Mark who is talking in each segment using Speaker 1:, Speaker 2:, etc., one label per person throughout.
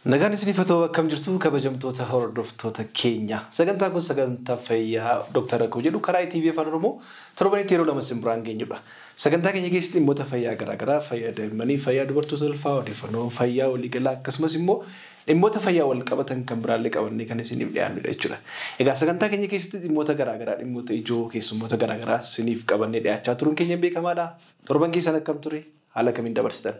Speaker 1: Nagaan isiniif haa ta'u, akkam jirtu kabajamtoota hordoftoota keenya? Sagantaan kun sagantaa fayyaa Dooktar Rakkoo jedhu karaa ETV Afaan Oromoo torbanitti yeroo lama isin biraan geenyudha. Sagantaa keenya keessatti dhimmoota fayyaa garaagaraa, fayyaa daa'immanii, fayyaa dubartoota ulfaa, odeeffannoo fayyaa waliigalaa, akkasumas immoo dhimmoota fayyaa wal qabatan kan biraallee qabannee kan isiniif dhiyaannudha jechuudha. Egaa sagantaa keenya keessatti dhimmoota garaagaraa, dhimmoota ijoo, keessummoota garaagaraa isiniif qabannee dhiyaachaa turuun keenya beekamaadha. Torban keessan akkam ture? Haala kamiin dabarsitan?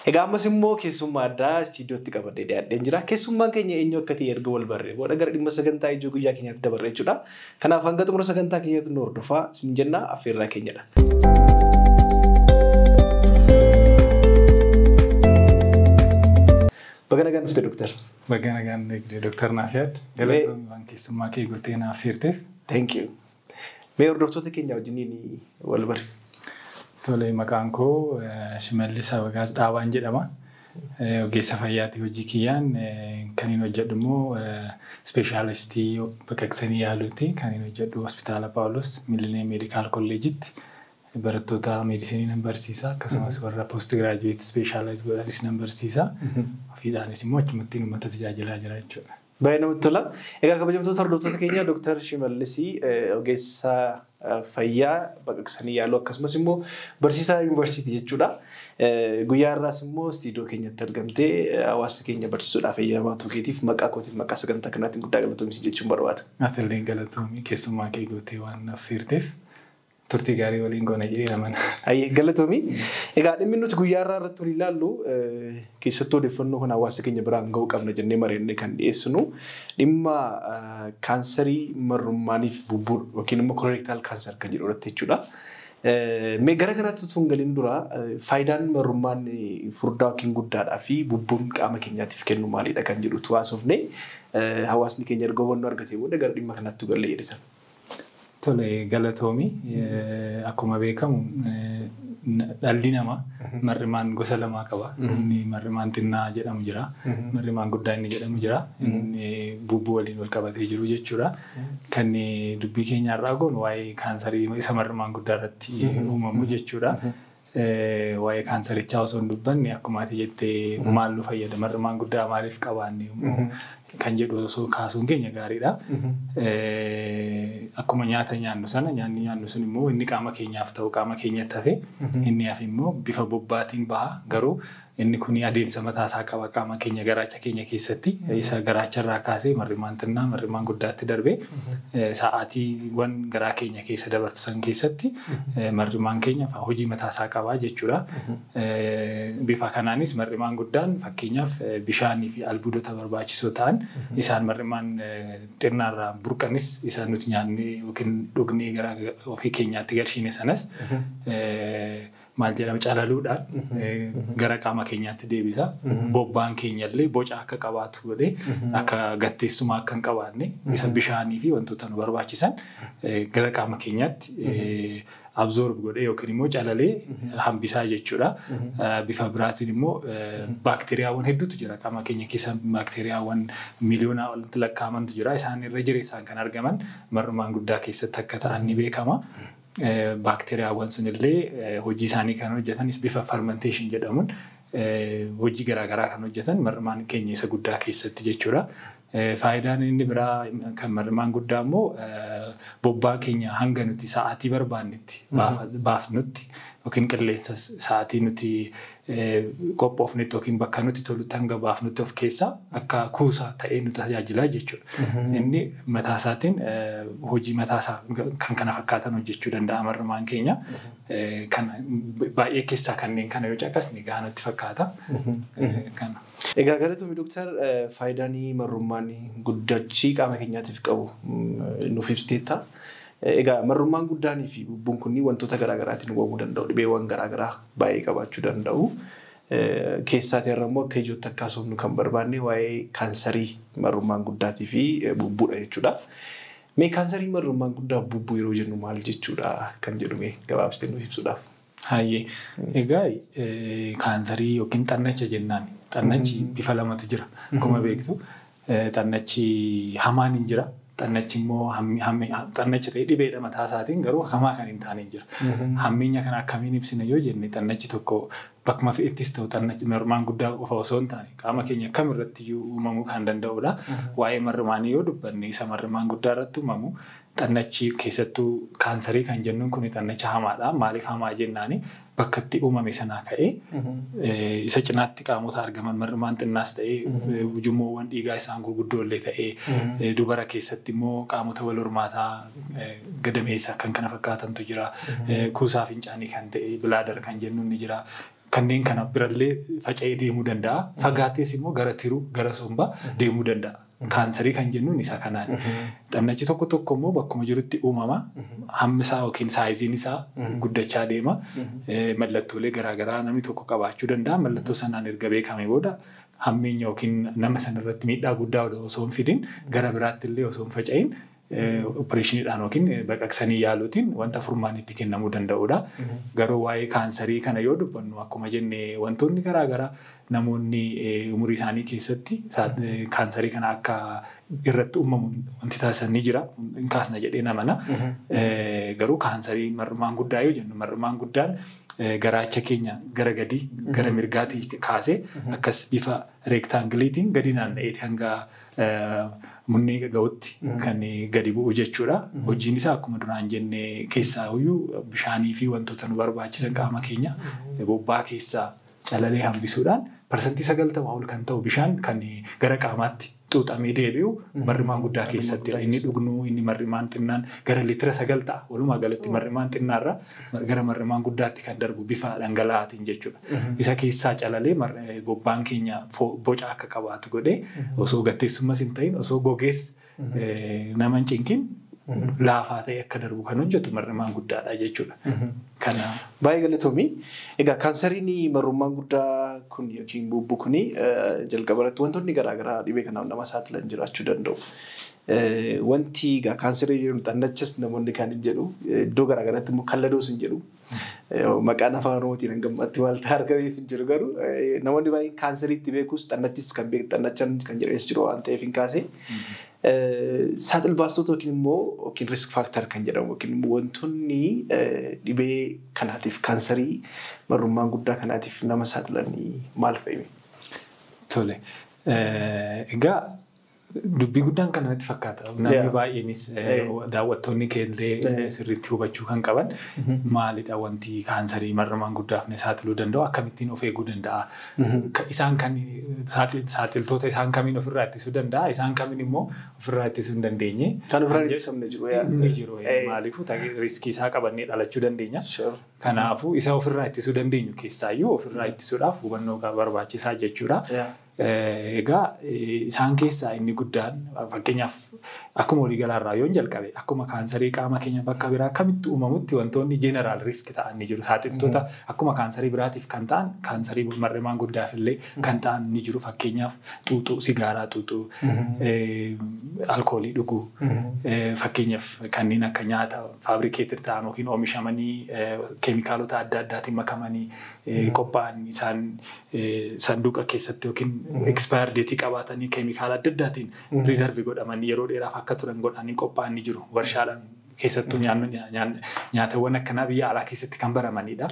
Speaker 1: Egaa ammas immoo keessummaa addaa istiidiyootti qabadhee dhiyaadheen jira. Keessummaan keenya eenyu akka ta'e erga wal barree booda gara dhimma sagantaa ijoo guyyaa keenyaatti dabarre jechuudha. Kanaaf hanga xumura sagantaa keenyaatti nu hordofaa isin jenna, affeerraa keenyadha. Baga nagaan dhufte, Dooktar.
Speaker 2: Baga nagaan eegde, Dooktar Naafiyaad. Galatoomii waan keessummaa kee gootee naaf affeerteef.
Speaker 1: Thank you. Mee hordoftoota keenya wajjiniin wal bari.
Speaker 2: Tole, maqaan koo Shimallis Abagaas Dhaabaan jedhama. Ogeessa fayyaati hojii kiyyaan. Kan inni hojjedhu immoo ispeeshaalistii baqaqsanii yaaluuti. Kan inni hojjedhu Hospitaala Paawulos Millennium Medical College'itti. Barattoota meedisinii nan barsiisa, akkasumas warra post graduate specialize godhanis nan barsiisa. Ofiidhaanis immoo achumatti uummata tajaajilaa jira jechuudha.
Speaker 1: Baay'ee namatti tola. Egaa kabajamtoota hordoftoota keenya, Dooktar Shimallis ogeessa fayyaa baqaqsanii yaaluu akkasumas immoo barsiisaa yuunivarsiitii jechuudha. Guyyaa har'aas immoo istiidiyoo keenyatti argamtee hawaasa keenya barsiisuudhaaf eeyyamaa keetiif maqaa kootiif maqaa sagantaa kanaatiin guddaa galatoomsi jechuun barbaada.
Speaker 2: Ati illee galatoomii, keessummaa kee gootee waan affeerteef turtii gaarii waliin goona jedhee amana.
Speaker 1: Ayyee, galatoomii. Egaa dhimmi nuti guyyaa har'aa irratti waliin ilaallu, keessattuu odeeffannoo kana hawaasa keenya biraan gahuu qabna jennee mari'annee kan dhiyeessinu, dhimma kaansarii marrummaaniif bubbuu yookiin immoo colorectal cancer kan jedhu irratti jechuudha. Mee gara kanaatti utuu hin galin dura, faayidaan marrummaan furdaa yookiin guddaadhaa fi bubbuun qaama keenyaatiif kennu maalidha kan jedhutu haasofne, hawaasni keenya erga hubannoo argatee booda gara dhimma kanaatti galle jedhesan.
Speaker 2: Tole, galatoomii. Akkuma beekamu dhalli namaa marrimaan gosa lamaa qaba. Inni marrimaan xinnaa jedhamu jira. Marrimaan guddaa inni jedhamu jira. Inni bubbuu waliin wal qabatee jiru jechuudha. Kan dubbii keenya irraa goonu waa'ee kaansarii isa marrimaan guddaa irratti uumamu jechuudha. Waa'ee kaansarichaa osoo hin dubbanne, akkuma ati jettee, maal nu fayyada, marrimaan guddaa maaliif qabaanne kan jedhu osoo kaasuun keenya gaariidha. Akkuma nyaata nyaannu sana, nyaanni nyaannu sun immoo inni qaama keenyaaf ta'u qaama keenyatti hafe, inni hafe immoo bifa bobbaatiin baha. Garuu inni kun adeemsa mataasaa qaba qaama keenya garaacha keenya keessatti. Isa garaacharraa kaasee marrimaan xinnaa marrimaan guddaatti darbee sa'aatiiwwan garaa keenya keessa dabarsu san keessatti marrimaan keenya hojii mataasaa qaba jechuudha. Bifa kanaanis marrimaan guddaan fakkeenyaaf bishaanii fi albuudota barbaachisoo ta'an isaan marrimaan xinnaarraa burqanis, isaan nuti nyaannee yookiin dhugnee gara ofii keenyaatti galchine sanas, maal jedhama, calaluudhaan gara qaama keenyaatti deebisa. Bobbaan keenyallee boca akka qabaatu godhee, akka gatteessumaa akka hin qabaanne, isa bishaanii fi wantoota nu barbaachisan gara qaama keenyaatti absorb godhee yookiin immoo calalee hambisaa jechuudha. Bifa biraatiin immoo baakteeriyaawwan hedduutu jira qaama keenya keessa, baakteeriyaawwan miliyoonaa olitti lakkaa'amantu jira. Isaan irra jireessaan kan argaman mar'umaan guddaa keessatti akka ta'an ni beekama. Baakteeriyaawwan sunillee hojii isaanii kan hojjetanis bifa fermentation jedhamuun hojii garaagaraa kan hojjetan mar'umaan keenya isa guddaa keessatti jechuudha. Faayidaan inni biraa kan mar'umaan guddaa immoo bobbaa keenya hanga nuti sa'aatii barbaannetti baafnutti yookiin qilleensa sa'aatii nuti qophoofnetti yookiin bakka nuti tolutti hanga baafnutti of keessaa akka kuusaa ta'ee nu tajaajila jechuudha. Inni mataa isaatiin hojii mataasaa kan kana fakkaatan hojjechuu danda'a mar'umaan keenya. Kan baay'ee keessaa kanneen kana yoo caqasne gahaa natti fakkaata. Kana.
Speaker 1: Egaa galatoomii, Dooktar, faayidaan marrummaan guddachii qaama keenyaatiif qabu nuuf ibsiteetta. Egaa marrummaan guddaanii fi bubbuun kunniin wantoota garaagaraatiin uumamuu danda'u. Dhibeewwan garaagaraa baay'ee qabaachuu danda'u. Keessaatii irra immoo akka ijootti akka haasofnu kan barbaanne waa'ee kaansarii marrummaan guddaatii fi bubbuudha jechuudha. Mee kaansarii marrummaan guddaa bubbuu yeroo jennu maal jechuudha kan jedhu mee gabaabsitee nuuf ibsuudhaaf.
Speaker 2: Hayyee. Egaa kaansarii yookiin xannacha jennaan. Xannachi bifa lamatu jira. Akkuma beektu xannachi hamaan hin jira. Xannachi immoo xannacha ta'ee dhibeedha mataa isaatiin garuu hamaa kan hin taane jira. Hamminya kana akkamiin ibsina yoo jenne xannachi tokko bakkuma fe'ettis ta'u xannachi marmaan guddaa qofa osoo hin taane qaama keenya kamirratti iyyuu uumamuu kan danda'udha. Waa'ee marmaanii yoo dubbanne isa marmaan guddaa irratti uumamu xannachi keessattuu kaansarii kan jennuun kun xannacha hamaadha. Maaliif hamaa jennaani bakka itti uumame sanaa ka'ee isa cinaatti qaamota argaman marmaan xinnaas ta'ee ujummoowwan dhiigaa isaan gurguddoo illee ta'ee dubara keessatti immoo qaamota wal hormaataa gadameessa kan kana fakkaatantu jira. Kuusaa fincaanii kan ta'e bladder kan jennuun ni jira. Kanneen kana birallee faca'ee deemuu danda'a. Fagaatees immoo gara tiruu gara sombaa deemuu danda'a. Kaansarii kan jennuun isa kanaan. Xannachi tokko tokko immoo bakkuma jirutti uumama. Hammi isaa yookiin saayiziin isaa guddachaa deema. Mallattoolee garaagaraa namni tokko qabaachuu danda'a. Mallattoo sanaan erga beekame booda hamminya yookiin nama sanarratti miidhaa guddaa osoo hin fidin gara biraatti illee osoo hin faca'in opereeshiniidhaan yookiin baqaqsanii yaaluutiin wanta furmaan itti kennamuu danda'udha. Garuu waa'ee kaansarii kana yoo dubbannu akkuma jenne wantoonni garaagaraa namoonni umurii isaanii keessatti kaansarii kana akka irratti uumamu wanti taasisan ni jira. Hin kaasna jedhee namana. Garuu kaansarii marmaan guddaa yoo jennu marmaan guddaan garaacha keenya gara gadii gara mirgaatii kaasee akkas bifa reektaangiliitiin gadi naanna'eeti hanga munnee ga'utti kan gadi bu'u jechuudha. Hojiin isaa akkuma duraan jenne keessaa iyyuu bishaanii fi wantoota nu barbaachisan qaama keenya bobbaa keessaa calalee hambisuudhaan 90% ol kan ta'u bishaan kan gara qaamaatti xuuxamee deebi'u marrimaan guddaa keessatti inni dhugnu inni marrimaan xinnaan gara liitira 9 ta'a. Walumaa galatti marrimaan xinnaarra gara marrimaan guddaatti kan darbu bifa dhangala'aatiin jechuudha. Isa keessaa calalee bobbaan keenya boca akka qabaatu godhee osoo gatteessummas hin ta'in osoo gogees nama hin cinqin laafaa ta'e akka darbu kan hojjetu marrimaan guddaadha jechuudha. Kana
Speaker 1: baay'ee galatoomii. Egaa kaansariin marrummaan guddaa kun yookiin bubbuu kun jalqaba irratti wantoonni garaagaraa dhibee kanaaf nama saaxilan jiraachuu danda'u. Wanti egaa kaansarii jedhamu xannachas namoonni kaan hin jedhu iddoo garaagaraatti immoo kalladoos hin jedhu. Maqaan afaan Oromootiin hanga ammaatti waaltaa argameef hin jiru garuu namoonni baay'een kaansariitti beekus xannachis kan beeku xannachan kan jedhanis jiru waan ta'eef hin kaase. Saaxil baastota yookiin immoo yookiin risk factor kan jedhamu yookiin immoo wantoonni dhibee kanaatiif kaansarii marrummaan guddaa kanaatiif nama saaxilanii maal fa'i?
Speaker 2: Tole. Egaa dubbii guddaan kana natti fakkaata. Namni baay'eenis daawwattoonni keellee sirriitti hubachuu kan qaban maalidha wanti kaansarii marrumaan guddaaf na saaxiluu danda'u akkamittiin of eeguu danda'a? Isaan kan saaxiltoota isaan kamiin ofirraa ittisuu danda'a? Isaan kamiin immoo ofirraa ittisuu hin dandeenye?
Speaker 1: Kan ofirraa ittisamne jiru.
Speaker 2: Ni jiru. Maaliifuu riskii isaa qabannee dhalachuu dandeenya. Kanaafuu isa ofirraa ittisuu dandeenyu keessaayyuu ofirraa ittisuudhaaf hubannoo barbaachisaa jechuudha. Egaa isaan keessaa inni guddaan fakkeenyaaf akkuma waliigalaarraa yoon jalqabe akkuma kaansarii qaama keenya bakka biraa kamitti uumamutti wantoonni jeneraal risk ta'an ni jiru. Saaxiltoota akkuma kaansarii biraatiif kan ta'an kaansarii marrimaan guddaaf illee kan ta'an ni jiru. Fakkeenyaaf xuuxuu, sigaaraa xuuxuu, alkoolii dhuguu, fakkeenyaaf kanneen akka nyaata faabrikeetir ta'an yookiin oomishamanii keemikaalota adda addaatiin makamanii qophaa'an isaan sanduuqa keessatti yookiin expire date qabaatanii keemikaala adda addaatiin preserve godhamanii yeroo dheeraaf akka turan godhanii qophaa'an ni jiru. Warshaadhaan keessattuu nyaatawwan akkanaa biyya alaa keessatti kan baramanidha.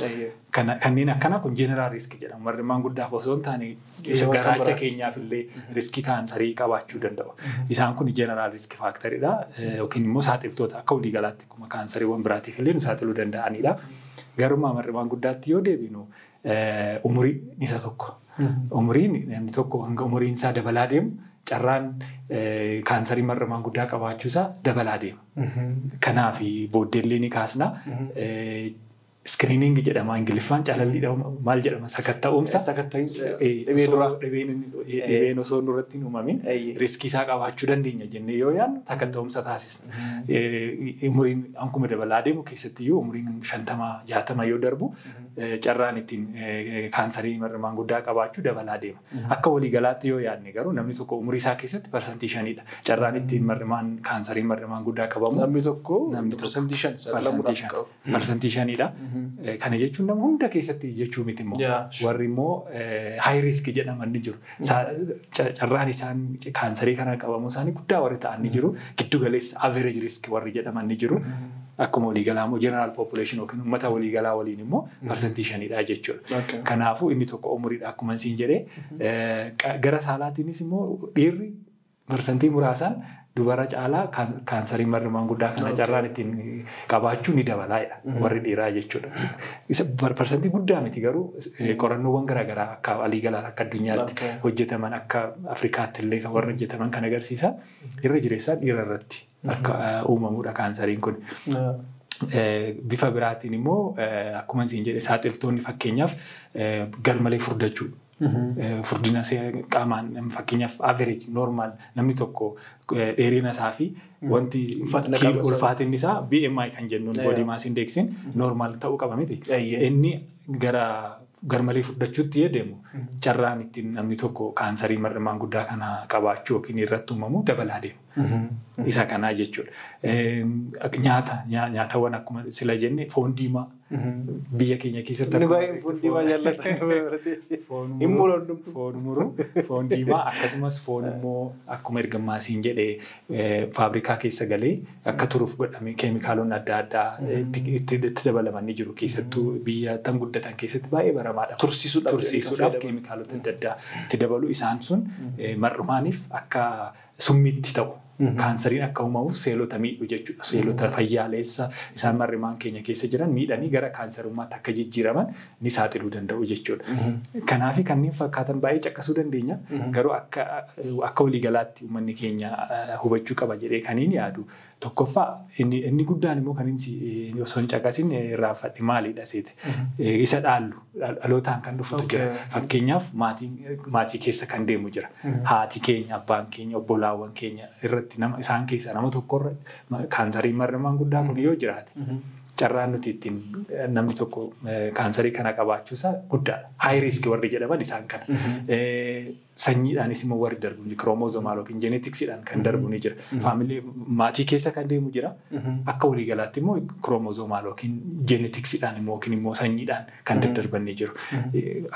Speaker 2: Kanneen akkanaa kun general risk jedhamu. Marrimaan guddaaf osoo hin taane garaacha keenyaaf illee riskii kaansarii qabaachuu danda'u. Isaan kun general risk factoridha. Yookiin immoo saaxiltoota akka waliigalaatti akkuma kaansariiwwan biraatiif illee nu saaxiluu danda'anidha. Garummaa marrimaan guddaatti yoo deebinu umurii isa tokko. Umuriin namni tokko hanga umuriin isaa dabalaa deemu carraan kaansarii marrimaan guddaa qabaachuu isaa dabalaa deema. Kanaaf booddeellee ni kaasna. Screening jedhama Ingiliffaan calalli maal jedhama sakatta'umsa. Dhibeen osoo nurratti hin uumamin riskii isaa qabaachuu dandeenya jennee yoo yaadnu sakatta'umsa taasisna. Umuriin akkuma dabalaa deemu keessattiyyuu umuriin 50 60 yoo darbu carraan ittiin kaansarii marrimaan guddaa qabaachuu dabalaa deema. Akka waliigalaatti yoo yaadne garuu namni tokko umurii isaa keessatti 5%dha. Carraan ittiin marrimaan kaansarii marrimaan guddaa qabamu.
Speaker 1: Namni tokko 5% saaxilamuudhaaf qabu.
Speaker 2: 5%dha. Kana jechuun nama hunda keessatti jechuu miti immoo. Warri immoo high risk jedhaman ni jiru. Carraan isaan kaansarii kanaan qabamuu isaanii guddaa warri ta'an ni jiru. Giddu galeessa, average risk warri jedhaman ni jiru. Akkuma waliigalaa immoo general population yookiin uummata waliigalaa waliin immoo 5% jechuudha. Kanaafuu inni tokko umuriidha akkuma siin jedhee, gara saalaatiinis immoo dhiirri parsantii muraasaan dubara caalaa kaansarii marrimaan guddaa kana carraan ittiin qabaachuu ni dabalaadha warri dhiiraa jechuudha. Isa parsantii guddaa miti, garuu qorannoowwan garaagaraa akka waliigalaa akka addunyaatti hojjetaman, akka Afrikaatti illee kan warri hojjetaman kan agarsiisan, irra jireessaan dhiira irratti akka uumamudha kaansariin kun. Bifa biraatiin immoo akkuma isin jedhe saaxiltoonni fakkeenyaaf garmalee furdachuu. Furdina qaamaan, fakkeenyaaf average normal namni tokko dheerina isaa fi wanti ulfaatinni isaa, BMI kan jennuun, body mass indexiin normal ta'uu qaba miti. Inni gara garmalee furdachuutti yoo deemu carraan ittiin namni tokko kaansarii marrimaan guddaa kana qabaachuu yookiin irratti uumamu dabalaa deema. Isa kanaa jechuudha. Nyaata, nyaatawwan akkuma sila jenne foon diimaa biyya keenya keessatti.
Speaker 1: Inni baay'een foon diimaa jaallata. Hin muru hundumtuu.
Speaker 2: Foon muru, foon diimaa, akkasumas foon immoo akkuma ergammaasiin jedhee faabrikaa keessa galee akka turuuf godhame keemikaalonni adda addaa itti dabalaman ni jiru. Keessattuu biyya tan guddatan keessatti baay'ee baramaadha.
Speaker 1: Tursiisuudhaaf.
Speaker 2: Tursiisuudhaaf keemikaalota adda addaa itti dabalu. Isaan sun mar'umaaniif akka summiitti ta'u. Kaansariin akka uumamuuf seelota miidhu jechuudha. Seelota fayyaaleessa isaan marrimaan keenya keessa jiran miidhanii gara kaansarummaatti akka jijjiiraman ni saaxiluu danda'u jechuudha. Kanaafi kanneen fakkaatan baay'ee caqasuu dandeenya. Garuu akka waliigalaatti uummanni keenya hubachuu qaba jedhee kaniin yaadu. Tokkoffaa, inni guddaan immoo kan inni osoo hin caqasin irraanfadhe maalidha seeti? Isa dhaallu, dhalootaan kan dhufutu jira. Fakkeenyaaf maatii keessa kan deemu jira. Haati keenya, abbaan keenya, obbolaawwan keenya irratti nama isaan keessaa nama tokkorra kaansariin marrimaan guddaa kun yoo jiraate, carraan nuti ittiin namni tokko kaansarii kana qabaachuusaa guddaadha. High risk warri jedhaman isaan kana. Sanyiidhaanis immoo warri darbu ni, chromosomal yookiin geneticsiidhaan kan darbu ni jira. Family, maatii keessa kan deemu jira. Akka waliigalaatti immoo chromosomal yookiin geneticsiidhaan immoo yookiin immoo sanyiidhaan kan daddarban ni jiru.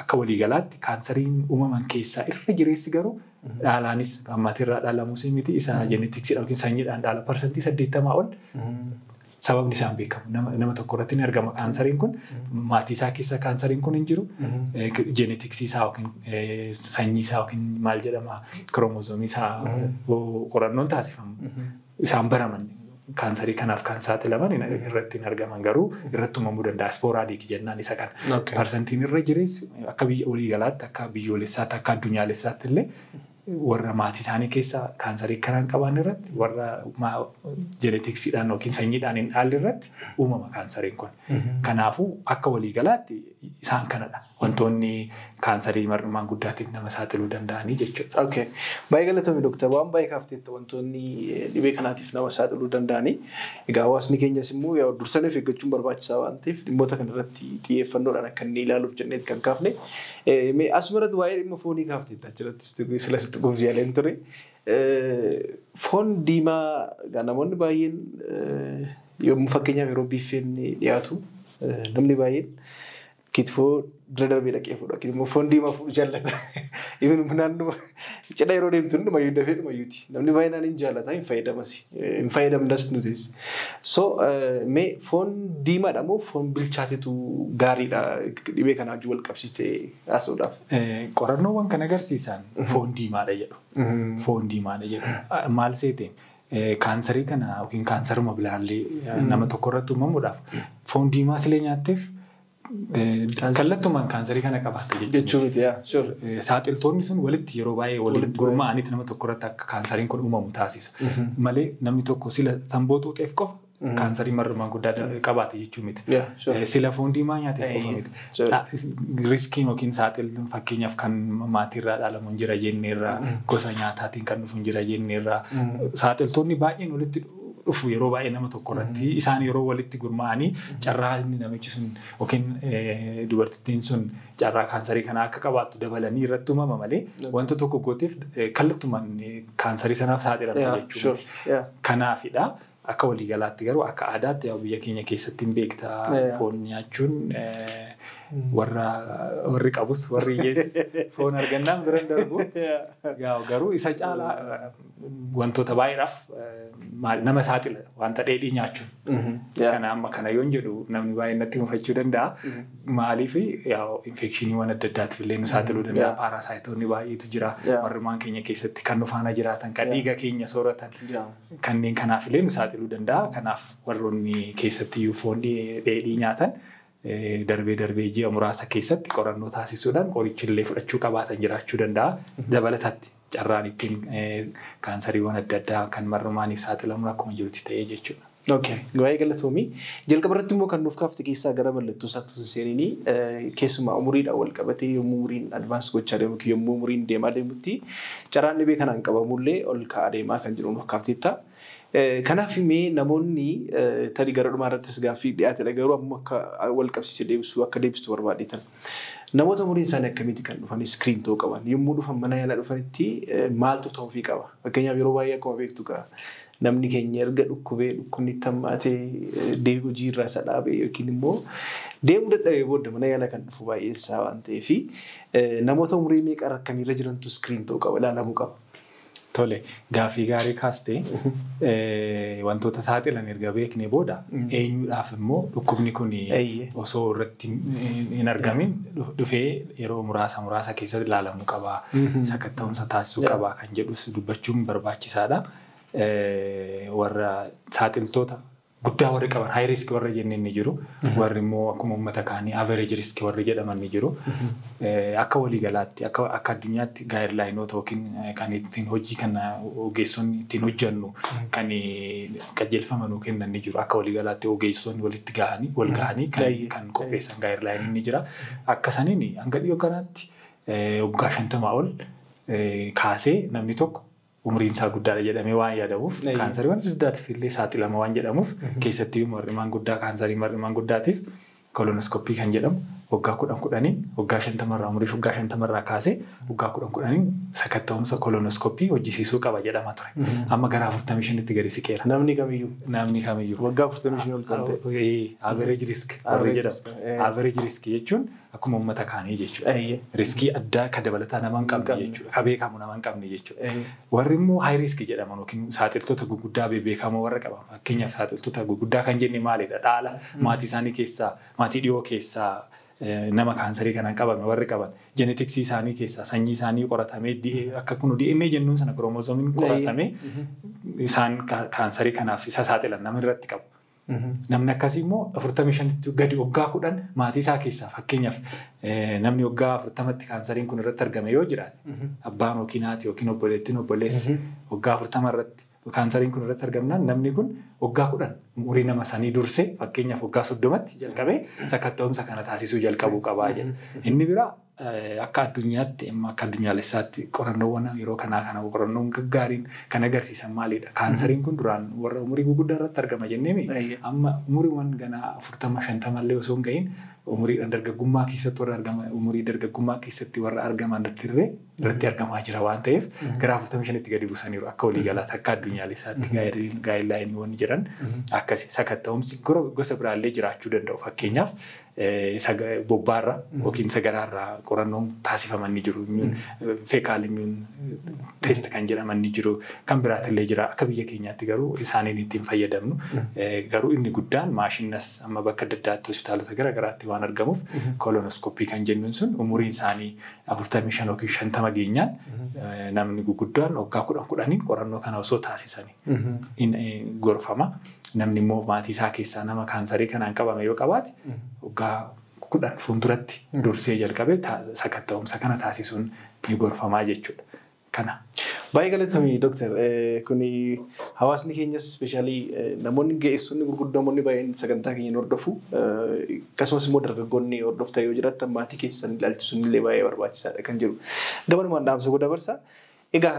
Speaker 2: Akka waliigalaatti kaansariin uumaman keessaa irra jireessi garuu dhaalaanis kan maatiirraa dhaalamus miti, isa geneticsiidhaan yookiin sanyiidhaan dhaala 80% ol sababni isaan beekamu. Nama tokko irratti ni argama kaansariin kun, maatii isaa keessa kaansariin kun hin jiru, geneticsii isaa yookiin sanyii isaa yookiin maal jedhama, kiroomozoomii isaa qorannoon taasifamu isaan baraman kaansarii kanaaf kan saaxilaman irratti hin argaman, garuu irratti uumamuu danda'a. Sporadic jennaan isa kana. Parsantiin irra jireessi akka biyya waliigalaatti, akka biyyoolessaatti, akka addunyaalessaatti illee warra maatii isaanii keessa kaansarii kanaan qaban irratti, warra geneticsiidhaan yookiin sanyiidhaan hin dhaalle irratti uumama kaansariin kun. Kanaafuu akka waliigalaatti isaan kanadha. Wantoonni kaansarii mar'umaan guddaatiif nama saaxiluu danda'anii jechuudha.
Speaker 1: Okay. Baay'ee galatoomi, Dooktar. Waan baay'ee kaafteetta wantoonni dhibee kanaatiif nama saaxiluu danda'anii. Egaa hawaasni keenyas immoo yaa dursanii of eeggachuun barbaachisaa waan ta'eef dhimmoota kanarratti xiyyeeffannoodhaan akka inni ilaaluuf jenneet kan kaafne. Mee asumarratti waa'ee dhimma foonii kaafteetta, achirrattis sila sitti gumsi yaaleen ture. Foon diimaa egaa namoonni baay'een yommuu fakkeenyaaf yeroo biiffeen dhiyaatu namni baay'een kitfoo dura darbee dhaqee fuudha. Yookiin immoo foon diimaa fuudhu jaallata. Even naannoo cidha yeroo deemtu hundumayyuu dafee dhumayyuuti. Namni baay'inaan hin jaallata, hin fayyadamas. Hin fayyadamnas nutis. So mee foon diimaadha moo foon bilchaatetu gaariidha dhibee kanaa wajjin wal qabsiistee haasa'uudhaaf?
Speaker 2: Qorannoowwan kan agarsiisan foon diimaadha jedhu. Foon diimaadha jedhu. Maal seete, kaansarii kana yookiin kaansaruma bilaallee nama tokko irratti uumamuudhaaf foon diimaa silee nyaatteef kallattumaan kaansarii kana qabaatta
Speaker 1: jechuu miti, yaa sure.
Speaker 2: Saaxiltoonni sun walitti yeroo baay'ee waliin gurmaa'aniiti nama tokko irratti akka kaansariin kun uumamu taasisu. Malee namni tokko sila tamboo xuuxeef qofa kaansarii marrumaan guddaa qabaate jechuu miti. Sila foon diimaa nyaateef qofa miti. Riskiin yookiin saaxiltuun fakkeenyaaf kan maatiirraa dhaalamu hin jira jenneerraa, gosa nyaataatiin kan dhufu hin jira jenneerraa. Saaxiltoonni baay'een walitti dhufu yeroo baay'ee nama tokko irratti. Isaan yeroo walitti gurmaa'anii carraa inni namichi sun yookiin dubartittiin sun carraa kaansarii kanaa akka qabaattu dabalanii irratti uumama malee wanta tokko gooteef kallattumaan kaansarii sanaaf saaxilamta jechuudha. Kanaafidha. Akka waliigalaatti garuu akka aadaatti yaa biyya keenya keessatti hin beektaa foon nyaachuun warri qabus warri hiyyeessis foon argannaan bira hin darbu. Garuu isa caalaa wantoota baay'eedhaaf nama saaxila wanta dheedhii nyaachuun. Kana amma kana yoon jedhu namni baay'een natti mufachuu danda'a. Maaliif infekshiniiwwan adda addaatiif illee nu saaxiluu danda'a. Paarasaayitoonni baay'eetu jira. Marrumaan keenya keessatti kan nu faana jiraatan, kan dhiiga keenya sooratan kanneen kanaaf illee nu saaxiluu danda'a. Kanaaf warroonni keessatti iyyuu foon dheedhii nyaatan darbee darbee ji'a muraasa keessatti qorannoo taasisuudhaan qorichillee fudhachuu qabaatan jiraachuu danda'a. Dabalatatti carraan ittiin kaansariiwwan adda addaa kan marrumaaniif saaxilamu akkuma jirutti ta'ee jechuudha.
Speaker 1: Okay, baay'ee galatoomii. Jalqaba irratti immoo kan nuuf kaafte keessaa gara mallattoo isaatti seeninii keessumaa umuriidhaan wal qabatee yommuu umuriin advaans gochaa deemu yommuu umuriin deemaa deemutti carraan dhibee kanaan qabamullee ol ka'aa deemaa kan jiru nuuf kaafteetta. Kanaaf mee namoonni tarii gara dhumaa irrattis gaaffii dhiyaatedha garuu amma akka wal qabsiisee deebisuu akka deebistu barbaadeetan. Namoota umuriin isaanii akkamitti kan dhufan iskiriin ta'uu qaban yommuu dhufan mana yaalaa dhufanitti maaltu ta'uufii qaba? Fakkeenyaaf yeroo baay'ee akkuma beektu namni keenya erga dhukkubee dhukkubni hammaatee deebii hojii irraa isa dhaabee yookiin immoo deemuu dadhabee booda mana yaalaa kan dhufu baay'een isaa waan ta'eef namoota umurii meeqa akkamiirra jirantu iskiriin ta'uu qaba ilaalamuu qaba.
Speaker 2: Tole, gaaffii gaarii kaastee wantoota saaxilan erga beeknee booda eenyuudhaaf immoo dhukkubni kun osoo irratti hin argamin dhufee yeroo muraasa muraasa keessatti ilaalamuu qaba, sakatta'umsa taasisuu qaba kan jedhus dubbachuun barbaachisaadha. Warra saaxiltoota guddaa warri qaban high risk warra jenneen ni jiru. Warri immoo akkuma uummata kaanii average risk warri jedhaman ni jiru. Akka waliigalaatti akka addunyaatti gaayidlaayinoota yookiin kan ittiin hojii kana ogeessonni ittiin hojjennu kan qajeelfama nuu kennan ni jiru. Akka waliigalaatti ogeessonni walitti ga'anii wal ga'anii kan qopheessan gaayidlaayiniin ni jira. Akka saniin hanga dhiyoo kanaatti waggaa 50 ol kaasee namni tokko umriin isaa guddaadha jedhamee waan yaadamuuf kaansariiwwan adda addaatiif illee saaxilama waan jedhamuuf keessattiyyuu marrimaan guddaa kaansarii marrimaan guddaatiif kolonoskooppii kan jedhamu waggaa 10-10 waggaa 50 umurii waggaa 50 kaasee waggaa 10-10 sakatta'umsa kolonoskooppii hojjisiisuu qaba jedhama ture. Amma gara 45tti gadi siqeera.
Speaker 1: Namni kamiyyuu.
Speaker 2: Namni kamiyyuu.
Speaker 1: Waggaa 45 ol kan
Speaker 2: ta'e. Average risk warri jedhamu. Average risk jechuun akkuma uummata kaanii jechuudha. Riskii addaa kan dabalataa nama hin qabne jechuudha. Ka beekamu nama hin qabne jechuudha. Warri immoo high risk jedhaman yookiin saaxiltoota gurguddaa beekamoo warra qaban. Fakkeenyaaf saaxiltoota gurguddaa kan jenne maalidha? Dhaala maatii isaanii keessaa maatii dhiyoo keessaa nama kaansarii kanaan qabame warri qaban jenetiksii isaanii keessaa sanyii isaanii qoratamee akka kun DNA jennuun sana kiromosoomiin qoratamee isaan kaansarii kanaaf isa saaxilan nama irratti qabu. Namni akkasii immoo 45tti gadi waggaa 10 maatii isaa keessaa fakkeenyaaf namni waggaa 40tti kaansariin kun irratti argame yoo jiraate abbaan yookiin haati yookiin obboleettiin obboleessi waggaa 40 irratti kaansariin kun irratti argamnaan namni kun waggaa 10 umurii nama sanii dursee fakkeenyaaf waggaa 30tti jalqabee sakatta'umsa kana taasisuu jalqabuu qabaa jedha. Inni biraa akka addunyaatti akka addunyaalessaatti qorannoowwan yeroo kanaa kana qorannoon gaggaariin kan agarsiisan maalidha? Kaansariin kun duraan warra umurii gurguddaa irratti argama jenneemi amma umuriiwwan ganaa 40-50 illee osoo hin gahin umuriidhaan dargaggummaa keessatti warra argama umurii dargaggummaa keessatti warra argaman irratti argamaa jira waan ta'eef gara 45tti gadi buusaniiru akka waliigalaatti akka addunyaalessaatti gaayidlaayiniiwwan jiran akkasi sakatta'umsi gosa biraallee jiraachuu danda'u. Fakkeenyaaf bobbaarra yookiin sagaraarraa qorannoon taasifaman ni jiru. Feekaal immune test kan jedhaman ni jiru. Kan biraatillee jira. Akka biyya keenyaatti garuu isaaniin ittiin fayyadamnu. Garuu inni guddaan maashinas amma bakka adda addaatti hospitaalota garaagaraatti waan argamuuf kolonoskooppii kan jennuun sun umuriin isaanii 45 yookiin 50 geenyaan namni guguddaan waggaa 10-10 qorannoo kana osoo taasisanii gorfama. Namni immoo maatii isaa keessaa nama kaansarii kanaan qabame yoo qabaate waggaa 10 fuulduratti dursee jalqabee sakatta'umsa kana taasisuun ni gorfamaa jechuudha. Kana.
Speaker 1: Baay'ee galatoomii Dooktar. Kuni hawaasni keenyas ispeeshaalii namoonni ga'eessonni gurguddamoonni baay'een sagantaa keenya hordofu akkasumas immoo dargaggoonni hordoftan yoo jiraatan maatii keessan ilaalchisuun illee baay'ee barbaachisaadha kan jiru. Gabanumaan dhaamsa godha dabarsa. Egaa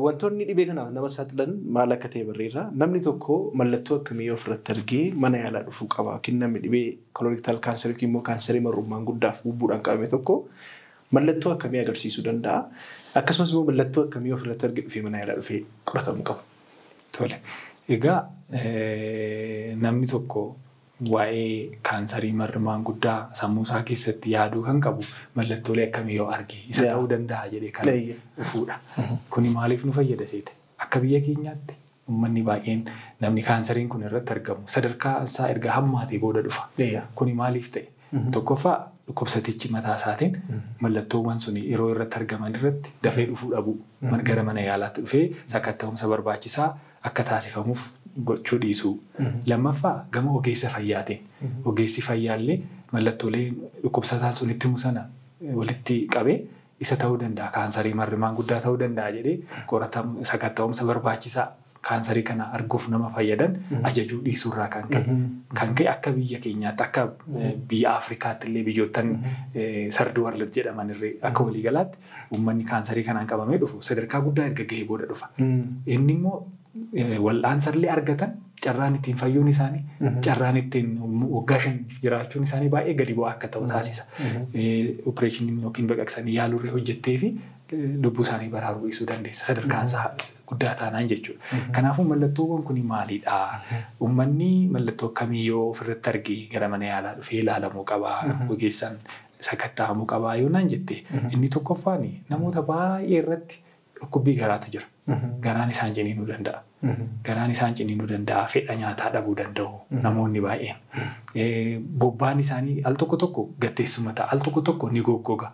Speaker 1: wantoonni dhibee kanaaf nama saaxilan maal akka ta'e barreerra. Namni tokko mallattoo akkamii ofirratti argee mana yaalaa dhufuu qaba. Yookiin namni dhibee kolorektaal kaansarii yookiin immoo kaansarii marrummaan guddaaf bubbuudhaan qabame tokko mallattoo akkamii agarsiisuu danda'a? Akkasumas immoo mallattoo akkamii ofirratti argee dhufee mana yaalaa dhufee qoratamuu qaba?
Speaker 2: Tole. Egaa namni tokko waa'ee kaansarii marrimaan guddaa sammuu isaa keessatti yaaduu kan qabu mallattoolee akkamii yoo arge isa ta'uu danda'a jedhee kan dhufuudha. Kuni maaliif nu fayyada seete? Akka biyya keenyaatti uummanni baay'een namni kaansariin kun irratti argamu sadarkaa isaa erga hammaatee booda dhufa. Kuni maaliif ta'e? Tokkoffaa dhukkubsatichi mataa isaatiin mallattoowwan sun yeroo irratti argaman irratti dafee dhufuu dhabuu gara mana yaalaatti dhufee sakatta'umsa barbaachisaa akka taasifamuuf gochuu dhiisuu. Lammaffaa gama ogeessa fayyaatiin. Ogeessi fayyaallee mallattoolee dhukkubsataan sun itti himu sana walitti qabee isa ta'uu danda'a kaansarii marrimaan guddaa ta'uu danda'a jedhee sakatta'umsa barbaachisaa kaansarii kana arguuf nama fayyadan ajajuu dhiisuurraa kan ka'e. Kan ka'e akka biyya keenyaatti akka biyya Afrikaatti illee biyyoottan third world jedhaman irree akka waliigalaatti uummanni kaansarii kanaan qabamee dhufu sadarkaa guddaa erga gahee booda dhufa. Inni immoo wal'aansa illee argatan carraan ittiin fayyuun isaanii carraan ittiin waggaa 5 jiraachuun isaanii baay'ee gadi bu'aa akka ta'u taasisa. Opereeshiniin yookiin baqaqsanii yaaluurree hojjettee fi lubbuu isaanii baraaruu dhiisuu dandeessa sadarkaan isaa guddaa taanaan jechuudha. Kanaafuu mallattoowwan kun maalidha? Uummanni mallattoo akkamii yoo ofirratti arge gara mana yaalaa dhufee ilaalamuu qabaa, ogeessaan sakatta'amuu qabaa yoo naan jette inni tokkoffaan namoota baay'ee irratti dhukkubbii garaatu jira. Garaan isaan ciniinuu danda'a. Garaan isaan ciniinuu danda'a. Fedha nyaataa dhabuu danda'u namoonni baay'een. Bobbaan isaanii al tokko tokko gatteessuma ta'a. Al tokko tokko ni goggoga.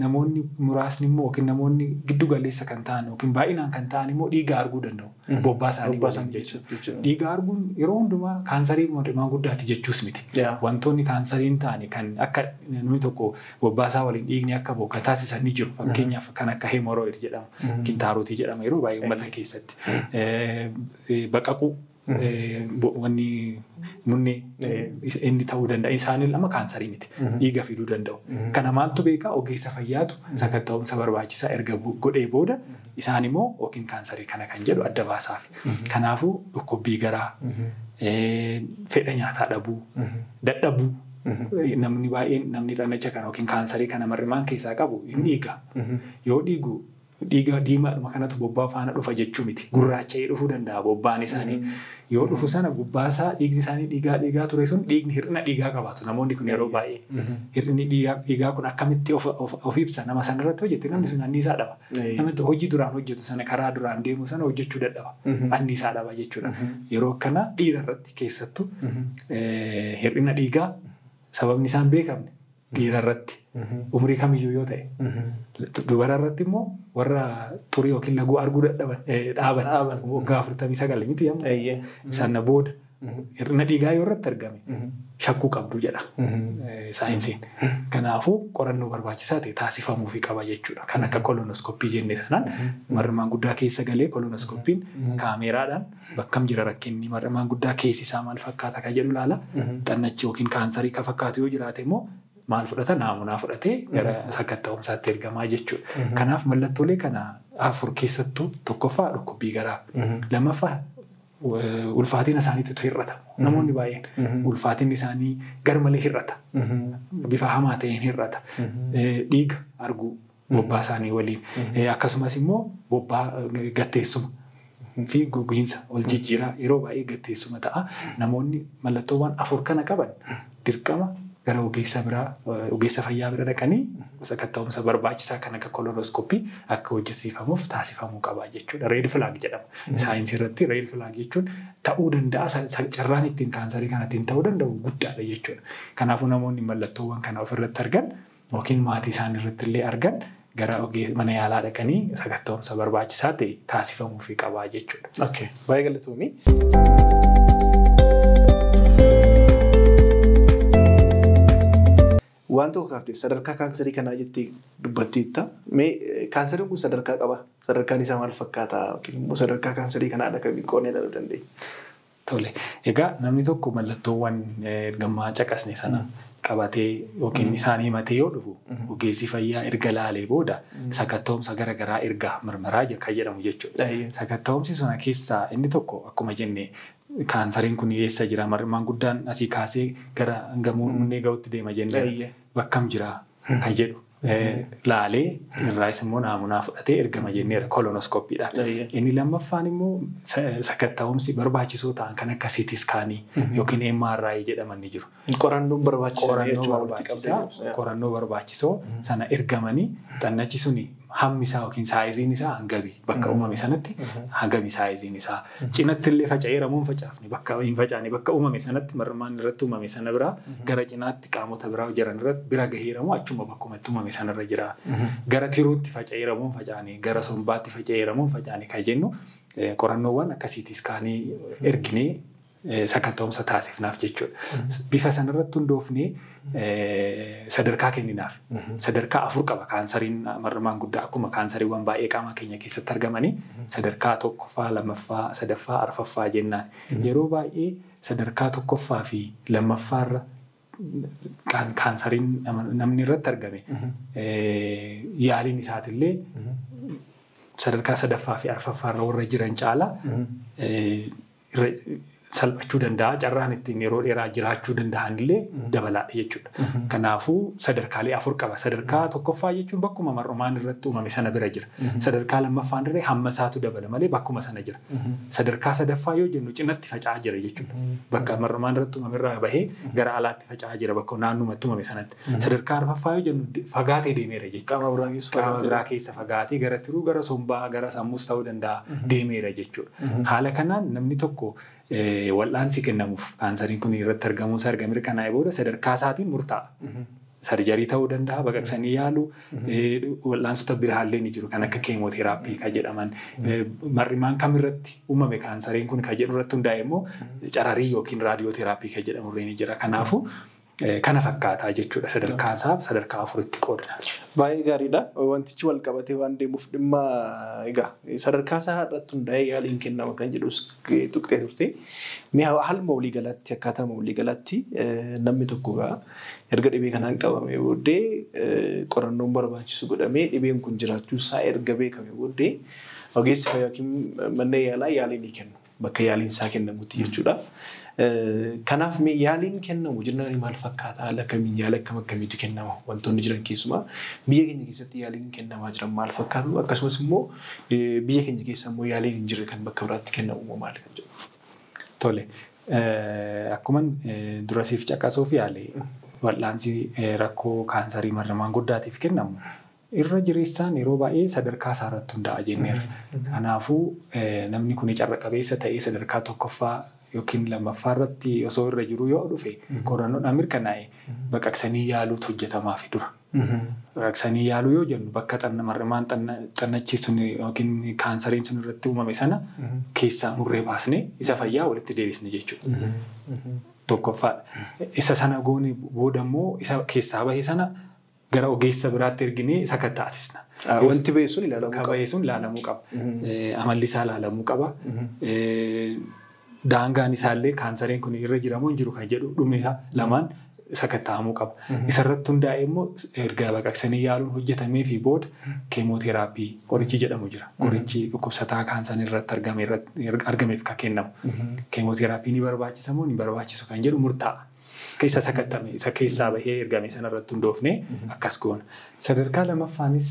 Speaker 2: Namoonni muraasni immoo yookiin namoonni giddu galeessa kan ta'an yookiin baay'inaan kan ta'an immoo dhiiga arguu danda'u. Bobbaa isaanii jechuudha. Dhiiga arguun yeroo hundumaa kaansarii marrimaan guddaati jechuus miti. Wantoonni kaansarii hin taane kan akka namni tokko bobbaa isaa waliin dhiigni akka booka taasisan ni jiru. Fakkeenyaaf kan akka hemorrhoid jedhamu, kintaarotii jedhama yeroo baay'ee uummata keessatti. Baqaquu wanni munni inni ta'uu danda'a. Isaan lama kaansarii miti. Dhiiga fiduu danda'u. Kana maaltu beekaa? Ogeessa fayyaatu sakatta'umsa barbaachisaa erga godhee booda isaan immoo yookiin kaansarii kana kan jedhu adda baasaaf. Kanaafuu dhukkubbii garaa, fedha nyaataa dhabuu, dadhabuu. Namni baay'een namni xannacha kana yookiin kaansarii kana marrimaan keessaa qabu hin dhiiga. Yoo dhiigu dhiiga diimaadhuma kanatu bobbaa faana dhufa jechuu miti. Gurraacha'ee dhufuu danda'a bobbaan isaanii. Yoo dhufu sana gubbaasaa dhiigni isaanii dhiigaa ture sun dhiigni hir'ina dhiigaa qabaatu. Namoonni kun yeroo baay'ee hir'inni dhiigaa kun akkamitti of ibsa nama sanarratti hojjete namni sun anniisaa dhaba. Namni hojii duraan hojjetu sana karaa duraan deemu sana hojjechuu dadhaba. Anniisaa dhaba jechuudha. Yeroo akkana dhiira irratti keessattuu hir'ina dhiigaa sababni isaan beekamne dhiira irratti umurii kamiyyuu yoo ta'e dubara irratti immoo warra xurii yookiin laguu arguu dadhaban dhaaban waggaa 49 miti amma isaan booda hir'ina dhiigaa yoo irratti argame shakkuu qabdu jedha saayinsiin. Kanaafuu qorannoo barbaachisaa ta'e taasifamuufii qaba jechuudha. Kan akka kolonoskooppii jenne sanaan marrimaan guddaa keessa galee kolonoskooppiin kaameeraadhaan bakkam jira rakkinni marrimaan guddaa keessi isaa maal fakkaata kan jedhu ilaala. Xannachi yookiin kaansarii kan fakkaatu yoo jiraate immoo maal fudhata naamunaa fudhatee gara sakatta'umsaatti ergamaa jechuudha. Kanaaf mallattoolee kana 4 keessattuu tokkoffaa dhukkubbii garaa, lammaffaa ulfaatina isaaniitu hir'ata. Namoonni baay'een ulfaatinni isaanii garmalee hir'ata. Bifa hamaa ta'een hir'ata. Dhiiga arguu bobbaa isaanii waliin. Akkasumas immoo bobbaa gatteessuma fi gogiinsa ol jijjiiraa yeroo baay'ee gatteessuma ta'a. Namoonni mallattoowwan 4 kana qaban dirqama gara ogeessa biraa ogeessa fayyaa bira dhaqanii sakatta'umsa barbaachisaa kan akka kolonoskooppii akka hojjechiifamuuf taasifamuu qaba jechuudha. Red flag jedhama. Saayinsii irratti red flag jechuun ta'uu danda'a carraan ittiin kaansarii kana ittiin ta'uu danda'u guddaadha jechuudha. Kanaafuu namoonni mallattoowwan kana ofirratti argan yookiin maatii isaanii irratti illee argan gara mana yaalaa dhaqanii sakatta'umsa barbaachisaa ta'e taasifamuufii qaba jechuudha.
Speaker 1: Okay, baay'ee galatoomii. Waan tokko kaaftee sadarkaa kaansarii kanaa jettee dubbatteetta. Mee kaansariin kun sadarkaa qaba. Sadarkaan isaa maal fakkaata? Yookiin immoo sadarkaa kaansarii kanaa akkamiin qoonnee ilaaluu dandeenya?
Speaker 2: Tole. Egaa namni tokko mallattoowwan ergamaa caqasne sana qabatee yookiin isaan himatee yoo dhufu ogeessi fayyaa erga laalee booda sakatta'umsa garaagaraa erga mirmaraa kan jedhamu jechuudha. Sakatta'umsi sana keessaa inni tokko akkuma jenne kaansariin kun eessa jira? Marrimaan guddaan asii kaasee gara gamoo munnee ga'utti deema jennee bakkam jira kan jedhu Laalee irraas immoo naamunaa fudhatee ergama jenneera kolonoskooppiidhaan. Inni lammaffaan immoo sakatta'umsi barbaachisoo ta'an kan akka CT scaanii yookiin MRI jedhaman ni jiru.
Speaker 1: Qorannoon barbaachisaa.
Speaker 2: Qorannoo barbaachisoo sana ergamanii xannachi suni hammi isaa yookiin saayiziin isaa hangami bakka uumame sanatti hangami saayiziin isaa cinatti illee faca'eera moo hin facaafne bakka hin facaane bakka uumame sanatti marmaan irratti uumame sana biraa gara cinaatti qaamota biraa jiran irratti bira gaheera moo achuma bakkuma itti uumame sanarra jira gara tiruutti faca'eera moo hin facaane gara sombaatti faca'eera moo hin facaane kan jennu qorannoowwan akka CT scaanii erginee sakatta'umsa taasifnaaf jechuudha. Bifa sanarratti hundoofnee sadarkaa kenninaaf. Sadarkaa 4 qaba kaansariin marmaan guddaa akkuma kaansariiwwan baay'ee qaama keenya keessatti argamanii sadarkaa 1ffaa, 2ffaa, 3ffaa, 4ffaa jennaan. Yeroo baay'ee sadarkaa 1ffaa fi 2ffaarra kaansariin namni irratti argame yaaliin isaatillee sadarkaa 3ffaa fi 4ffaarra warra jiran caalaa salphachuu danda'a. Carraan ittiin yeroo dheeraa jiraachuu danda'an illee dabalaadha jechuudha. Kanaafuu sadarkaalee 4 qaba. Sadarkaa 1ffaa jechuun bakkuma mar'umaan irratti uumame sana bira jira. Sadarkaa 2ffaan irree hamma isaatu dabala malee bakkuma sana jira. Sadarkaa 3ffaa yoo jennu cinatti faca'aa jira jechuudha. Bakka mar'umaan irratti uumame irraa bahee gara alaatti faca'aa jira bakka naannumatti uumame sanatti. Sadarkaa 4ffaa yoo jennu fagaatee deemeera jechuudha. Qaama biraa keessa fagaatee gara tiruu, gara sombaa, gara sammuus ta'uu danda'a deemeera jechuudha. Haala kanaan namni tokko wal'aansi kennamuuf kaansariin kun irratti argamuun isaa erga mirkanaa'ee booda sadarkaa isaatiin murtaa'a. Sarjarii ta'uu danda'a, baqaqsanii yaaluu, wal'aansota biraallee ni jiru kan akka keemooteraappii kan jedhaman. Mar'imaan kamirratti uumame kaansariin kun kan jedhu irratti hundaa'e immoo cararii yookiin raadiyooteraappii kan jedhamu illee ni jira. Kanaafuu kana fakkaataa jechuudha sadarkaan isaa sadarkaa 4tti qoodna.
Speaker 1: Baay'ee gaariidha. Wantichi wal qabatee waan deemuuf dhimma egaa sadarkaa isaa irratti hundaa'ee yaaliin kennama kan jedhus tuqxee turte. Mee haaluma walii galaatti akkaataa walii galaatti namni tokko egaa erga dhibee kanaan qabamee booddee qorannoon barbaachisu godhamee dhibeen kun jiraachuu isaa erga beekame booddee ogeessi fayyaa yookiin manneen yaalaa yaalii ni kennu. Bakka yaaliin isaa kennamutti jechuudha. Kanaaf yaaliin kennamu jennaan maal fakkaata? Haala kamiin yaala akkam akkamiitu kennama? Wantoonni jiran keessumaa biyya keenya keessatti yaaliin kennamaa jiran maal fakkaatu? Akkasumas immoo biyya keenya keessa immoo yaaliin hin jirre kan bakka biraatti kennamu immoo maal kan jedhu?
Speaker 2: Tole. Akkuma dura siif caqasuuf yaale wal'aansi rakkoo kaansarii marmaan guddaatiif kennamu irra jireessaan yeroo baay'ee sadarkaa isaa irratti hundaa'a jenneerra. Kanaafuu namni kun carra qabeessa ta'ee sadarkaa 1ffaa yookiin 2ffaa irratti osoo irra jiru yoo dhufe qorannoodhaan mirkanaa'e baqaqsanii yaaluutu hojjetamaaf dura. Baqaqsanii yaaluu yoo jennu bakka marmaan xannachi sun yookiin kaansariin sun irratti uumame sana keessaa murree baasnee isa fayyaa walitti deebisne jechuudha. 1ffaadha. Isa sana goone booda immoo isa keessaa bahe sana gara ogeessa biraatti erginee sakatta'asisna.
Speaker 1: Wanti bahe sun ilaalamuu qaba.
Speaker 2: Bahe sun ilaalamuu qaba. Amalli isaa ilaalamuu qaba. Daangaan isaallee kaansariin kun irra jira moo hin jiru kan jedhu dhumni isaa lamaan sakatta'amuu qaba. Isarratti hundaa'e immoo erga baqaqsanii yaaluun hojjetamee fi booda keemooteraappii qorichi jedhamu jira. Qorichi dhukkubsataa kaansarii irratti argameef kan kennamu. Keemooteraappii ni barbaachisa moo hin barbaachisu kan jedhu murtaa'a. Isa sakattame isa keessaa bahee ergame sanarratti hundoofnee akkas goona. Sadarkaa 2ffaanis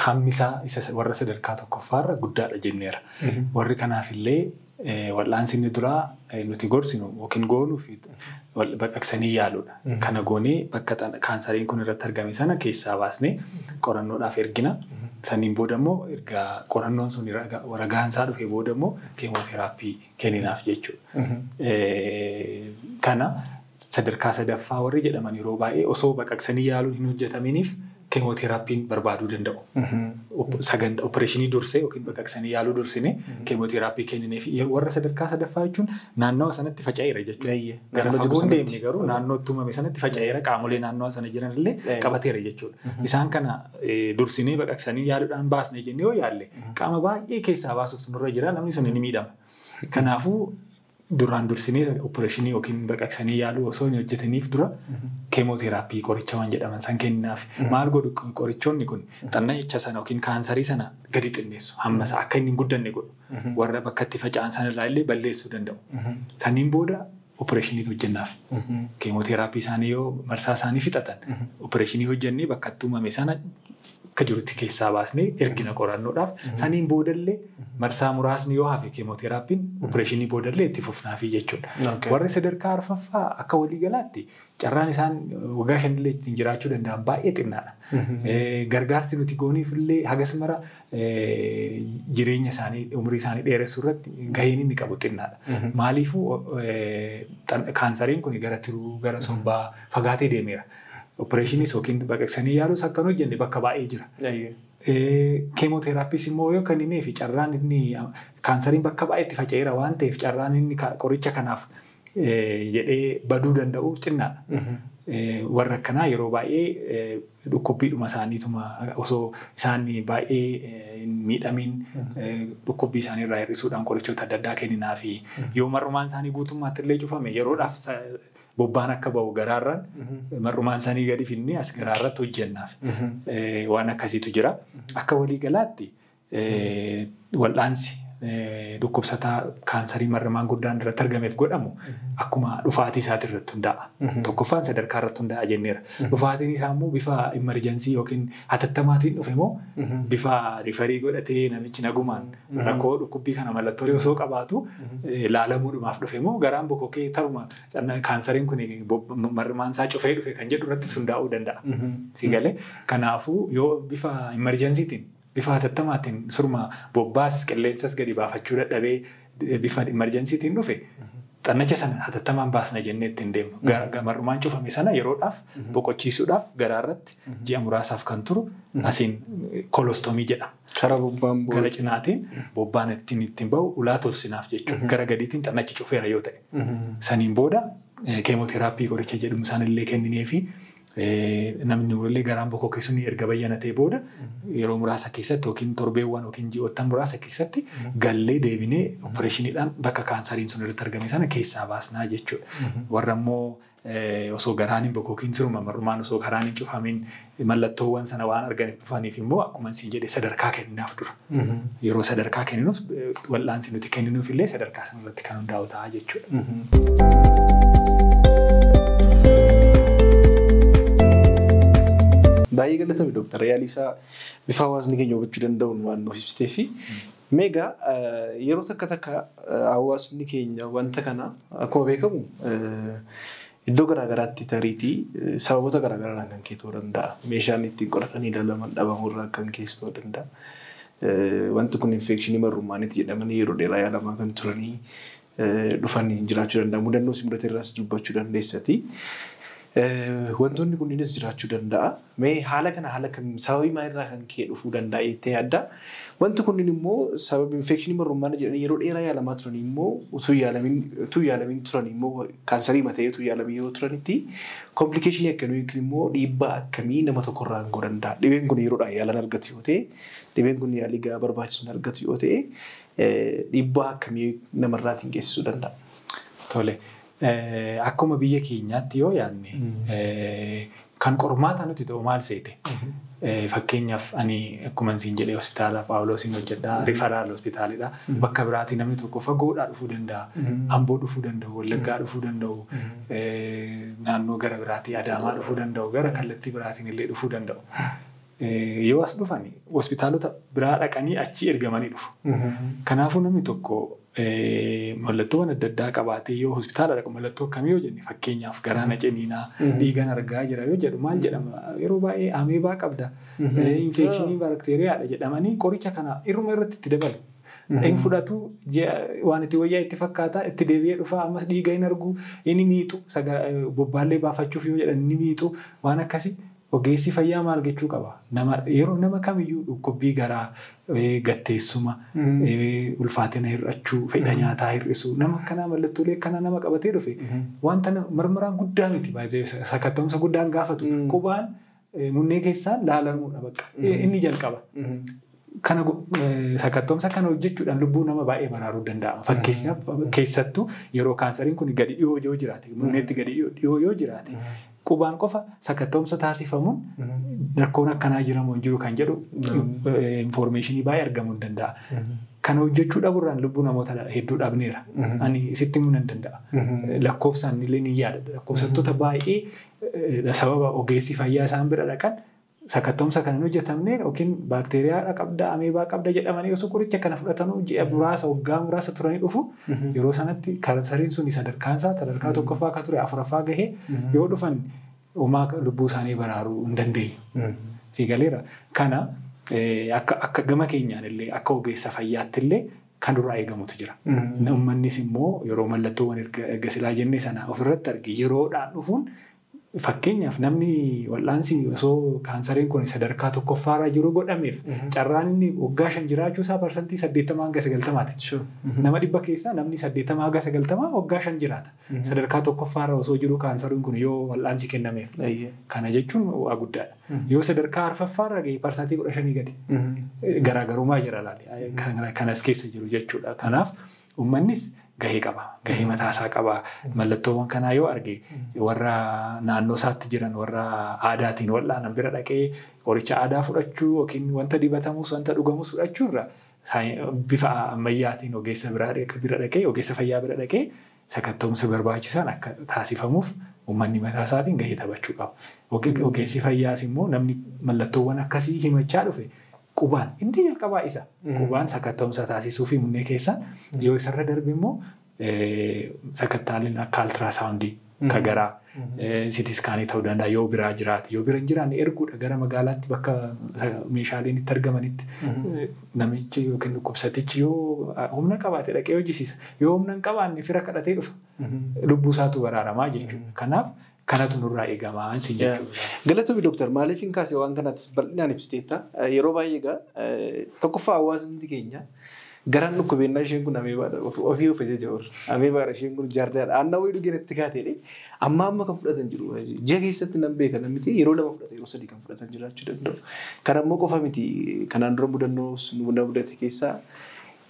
Speaker 2: hammi isaa isa warra sadarkaa 1ffaarra guddaadha jenneera. Warri kanaafillee wal'aansi inni duraa nuti gorsinu yookiin goonuu fi baqaqsanii yaaluudha. Kana goonee bakka kaansariin kun irratti argame sana keessaa baasnee qorannoodhaaf ergina. Saniin booda immoo erga qorannoon sun ragaan isaa dhufee booda immoo keemooteraappii kenninaaf jechuudha. Kana sadarkaa 3ffaa warri jedhaman yeroo baay'ee osoo baqaqsanii yaaluun hin hojjetaminiif keemooteraapiin barbaaduu danda'u. Sagantaa opereeshinii dursee yookiin baqaqsanii yaaluu dursine keemooteraappii kenninee fi warra sadarkaa 3ffaa jechuun naannawa sanatti faca'eera jechuudha. Gara fagoo hin deemne garuu naannootti uumame sanatti faca'eera qaamolee naannawa sana jiran illee qabateera jechuudha. Isaan kana dursinee baqaqsanii yaaluudhaan baasne jennee yoo yaalle qaama baay'ee keessaa baasuuf nurra jira namni sun ni miidhama. Kanaafuu duraan dursinee opereeshinii yookiin baqaqsanii yaaluu osoo hin hojjetaniif dura keemooteraappii qoricha waan jedhaman san kenninaaf. Maal godhu qorichoonni kun xannacha sana yookiin kaansarii sana gadi xinneessu hamma isaa akka inni hin guddanne godhu. Warra bakka itti faca'an sanarraa illee balleessuu danda'u. Saniin booda opereeshinii hojjennaaf. Keemooteraappii isaanii yoo marsaa isaanii fixatan opereeshinii hojjennee bakka itti uumame sana akka jirutti keessaa baasnee ergina qorannoodhaaf. Saniin boodallee marsaa muraasni yoo hafe keemooteraappiin opereeshinii boodallee itti fufnaafii jechuudha. Warri sadarkaa arfaffaa akka waliigalaatti carraan isaan waggaa 5 ittiin jiraachuu danda'an baay'ee xinnaadha. Gargaarsi nuti gooniif illee hagas mara jireenya isaanii umurii isaanii dheeressuu irratti gaheen inni qabu xinnaadha. Maaliifuu kaansariin kun gara tiruu gara sombaa fagaatee deemeera. Opereeshiniis yookiin baqaqsanii yaaluus akkan hojjenne bakka baay'ee jira. Keemooteraappis immoo yoo kenninee fi carraan inni kaansariin bakka baay'eetti faca'eera waan ta'eef carraan inni qoricha kanaaf jedhee baduu danda'u xinnaadha. Warra akkanaa yeroo baay'ee dhukkubbiidhuma isaaniituma osoo isaan baay'ee hin miidhamiin dhukkubbii isaanii irraa hir'isuudhaan qorichoota adda addaa kenninaa fi yoo mar'umaan isaanii guutummaatti illee cufame yeroodhaaf bobbaan akka ba'u garaarraan mar'umaan isaanii gadi finnee as garaarratti hojjennaaf. Waan akkasiitu jira. Akka waliigalaatti wal'aansi dhukkubsataa kaansarii mar'umaan guddaan irratti argameef godhamu akkuma dhufaatii isaati irratti hundaa'a. Tokkoffaan sadarkaa irratti hundaa'a jenneera. Dhufaatiin isaa immoo bifa imerjensii yookiin hatattamaatiin dhufe immoo bifa rifarii godhatee namichi nagumaan rakkoo dhukkubbii kana mallattoolee osoo qabaatu laalamuudhumaaf dhufe immoo garaan bokokee taruma kaansariin kun mar'umaan isaa cufee dhufe kan jedhu irratti hundaa'uu danda'a. Si galee kanaafuu yoo bifa imerjensiitiin bifa hatattamaatiin surma bobbaas qilleensas gadi baafachuu dadhabee bifa imerjensiitiin dhufe xannacha sana hatattamaan baasna jennee ittiin deemnu. Mar'umaan cufame sana yeroodhaaf boqochiisuudhaaf garaarratti ji'a muraasaaf kan turu asiin kolostomii jedhama.
Speaker 1: Karaa bobbaan
Speaker 2: bu'u. Gara cinaatiin bobbaan ittiin ba'u ulaa tolsinaaf jechuudha. Gara gadiitiin xannachi cufeera yoo ta'e. Saniin booda keemooteraappii qoricha jedhamu isaanillee kennineefi namni illee garaan bokokkee sun erga bayyanatee booda yeroo muraasa keessatti yookiin torbeewwan yookiin ji'oottan muraasa keessatti gallee deebinee opereeshiniidhaan bakka kaansariin sun irratti argame sana keessaa baasnaa jechuudha. Warra immoo osoo garaan hin bokokkiin siruma mar'umaan osoo karaan hin cufamin mallattoowwan sana waan arganiif dhufaniif immoo akkuma siin jedhe sadarkaa kenninaaf dura. Yeroo sadarkaa kenninuuf wal'aansi nuti kenninuuf illee sadarkaa sana irratti kan hundaa'u ta'a jechuudha.
Speaker 1: Baay'ee galatoomi Dooktar Yaalisaa bifa hawaasni keenya hubachuu danda'uun waan nuuf ibsitee fi meegaa yeroo takka takka hawaasni keenya wanta kana akkuma beekamu iddoo garaagaraatti tariitii sababoota garaagaraadhaan kan ka'e ta'uu danda'a. Meeshaan ittiin qoratanii ilaalaman dhabamurraa kan ka'es ta'uu danda'a. Wanti kun infekshinii mar'ummaaniiti jedhamanii yeroo dheeraa yaalamaa kan turanii dhufanii jiraachuu danda'a. Mudannoo si mudate irraas dubbachuu dandeessati. Wantoonni kunneenis jiraachuu danda'a. Mee haala kana haala kamiin sababii maalirraa kan ka'e dhufuu danda'a jettee yaadda? Wanti kunneen immoo sababii infekshinii mar'ummaanii jedhanii yeroo dheeraa yaalamaa turan immoo utuu yaalamin turan immoo kaansarii matee utuu yaalamin yeroo turanitti komplikeeshinii akkamii yookiin immoo dhiibbaa akkamii nama tokkorraan ga'uu danda'a? Dhibeen kun yeroodhaan yaalan argatu yoo ta'e, dhibeen kun yaalii gahaa barbaachisu argatu yoo ta'e, dhiibbaa akkamii namarraatiin geessisuu danda'a?
Speaker 2: Tole. Akkuma biyya keenyaatti yoo yaadne kan qormaata nuti ta'u maal seete? Fakkeenyaaf ani akkuma siin jedhee hospitaala Paawuloosiin hojjedha, rifaraal hospitaalidha. Bakka biraatii namni tokko fagoodhaa dhufuu danda'a, Amboo dhufuu danda'u, Wallaggaa dhufuu danda'u, naannoo gara biraatii Adaamaa dhufuu danda'u, gara kallattii biraatiin illee dhufuu danda'u. Yoo as dhufan hospitaalota biraa dhaqanii achi ergamanii dhufu. Kanaafuu namni tokko mallattoowwan adda addaa qabaatee yoo hospitaala dhaqu mallattoo akkamii yoo jenne fakkeenyaaf garaana ciniinaa dhiigan argaa jira yoo jedhu maal jedhama yeroo baay'ee ameebaa qabda infekshinii baakteeriyaadha jedhamanii qoricha kana irruma irratti itti dabalu. Inni fudhatu waan itti wayyaa itti fakkaata itti deebi'ee dhufa ammas dhiiga hin argu inni miixu bobbaallee baafachuuf yoo jedhan inni miixu waan akkasii. Ogeessi fayyaa maal gochuu qaba? Yeroo nama kamiyyuu dhukkubbii garaa gatteessuma, ulfaatina hir'achuu, fedha nyaataa hir'isuu, nama akkanaa mallattoolee akkanaa nama qabatee dhufe wanta marmaraan guddaa miti sakatta'umsa guddaan gaafatu qubaan munnee keessaan laalamuudha bakka inni jalqaba. Kana sakatta'umsa kana hojjechuudhaan lubbuu nama baay'ee baraaruu danda'ama. Fakkeenyaaf keessattuu yeroo kaansariin kun gadi dhiyoo yoo jiraate, munneetti gadi dhiyoo yoo jiraate qubaan qofa sakatta'umsa taasifamuun rakkoon akkanaa jiramu hin jiru kan jedhu infoormeeshinii baay'ee argamuu hin danda'a. Kana hojjechuu dhabuurraan lubbuu namoota hedduu dhabneera. Ani sitti himuu nan danda'a. Lakkoofsaan illee ni yaadadha. Lakkoofsattoota baay'ee sababa ogeessi fayyaa isaan bira dhaqan sakatta'umsa kana hin hojjetamne yookiin baakteeriyaa qabda, ameebaa qabda jedhamanii osoo qoricha kana fudhatanuu ji'a muraasa waggaa muraasa turanii dhufu yeroo sanatti kaansariin sun sadarkaan isaa sadarkaa tokkoffaa akka ture afuraffaa gahee yoo dhufan homaa lubbuu isaanii baraaruu hin dandeenye. Si galeera. Kana akka gama keenyaan illee akka ogeessa fayyaatti illee kan duraa eegamutu jira. Uummannis immoo yeroo mallattoowwan erga silaa jenne sana ofirratti arge yeroodhaan dhufuun fakkeenyaaf namni wal'aansi osoo kaansariin kun sadarkaa tokkoffaarra jiru godhameef carraan inni waggaa 5 jiraachuu isaa 80% hanga 90%. Nama 100 keessaa namni 80 hanga 90 waggaa 5 jiraata. Sadarkaa tokkoffaarra osoo jiru kaansariin kun yoo wal'aansi kennameef. Kana jechuun waa guddaadha. Yoo sadarkaa arfaffaarra gahe 15% gadi. Garaagarummaa jira laali. Kanas keessa jiru jechuudha. Kanaaf uummannis gahee qaba. Gahee mataasaa qaba. Mallattoowwan kanaa yoo arge warra naannoo isaatti jiran warra aadaatiin wal'aanan bira dhaqee qoricha aadaa fudhachuu yookiin wanta dibatamus wanta dhugamus fudhachuu irra bifa ammayyaatiin ogeessa bira dhaqee ogeessa fayyaa bira dhaqee sakatta'umsa barbaachisaan akka taasifamuuf uummanni mataasaatiin gahee taphachuu qaba. Ogeessi fayyaas immoo namni mallattoowwan akkasii himachaa dhufe qubaan inni jalqabaa isa qubaan sakatta'umsa taasisuu fi munnee keessaa yoo isarra darbe immoo sakattaaleen akka altiraasaawundii ka garaa siiti iskaanii ta'uu danda'a yoo biraa jiraate yoo bira hin jiraanne erguudha gara magaalaatti bakka meeshaaleen itti argamanitti namichi yookiin dhukkubsatichi yoo humna qabaate dhaqee hojjisiisa yoo humna hin qabaanne fira kadhatee dhufa lubbuu isaatu baraaramaa jechuudha. Kanaaf kanatu nurraa eegamaa si jechuudha.
Speaker 1: Galatoomi Dooktar, maaliif hin kaase waan kanattis bal'inaan ibsiteetta. Yeroo baay'ee egaa tokkoffaa hawaasni keenya garaan dhukkubeenna isheen kun ameebaadha. Ofii of ajaja warra. Ameebaadha isheen kun jaardaadha. Aannan wayii dhugeen itti kaateedha. Amma amma kan fudhatan jiru. Ji'a keessatti nan beeka namni yeroo 2 fudhata yeroo 3 kan fudhatan jiraachuu danda'u. Kan ammoo qofa miti kanaan dura mudannoo mudate keessaa